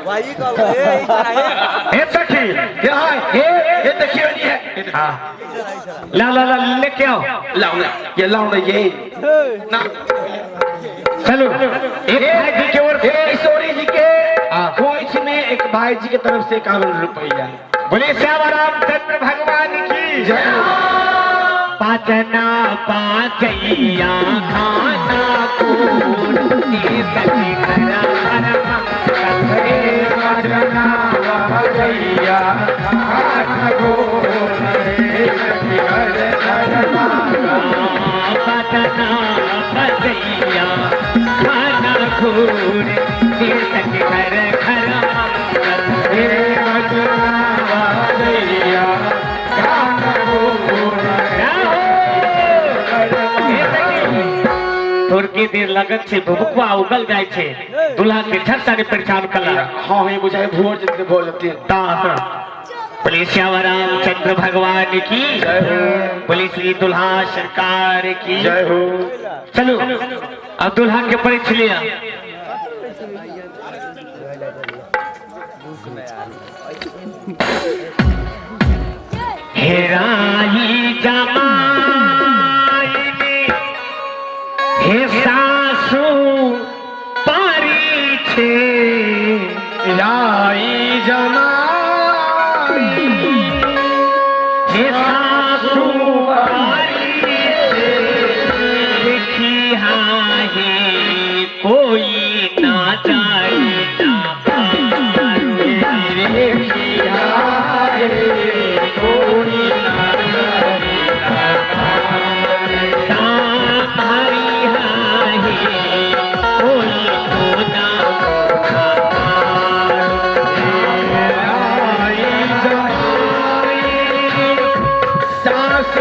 हे सखी, ये हाँ, ये ये देखियो नहीं है। हाँ, ला ला ला, लेके आओ। लाओ ना, ये लाओ ना, ये ना। चलो, एक भाई जी के ओर से हे किशोरी जी के हाँ। खोइछ में एक भाई जी के तरफ से 51 रुपया। बोले श्याम रामचंद्र भगवान की जय हो। पाचना पाचैया खाना कोर सखी खरा खरा हे पाचना पाचैया खाना कोर सखी खरा खरा। पाचना पाचैया खाना कोर सखी खरा खरा। हे पाचना पाचैया खाना कोर। थोड़की देर लगत छे, भुभुकुआ उगल जाय छे, दुल्हा के झट सारे परेशान कला। हाँ, ये बुझाए भोर जितने भोर जते। बोले श्याम रामचंद्र भगवान की जय हो। बोले श्री दुल्हा सरकार की जय हो। चलो, अब दुल्हा के परिचय लिया। हेराई जमाना।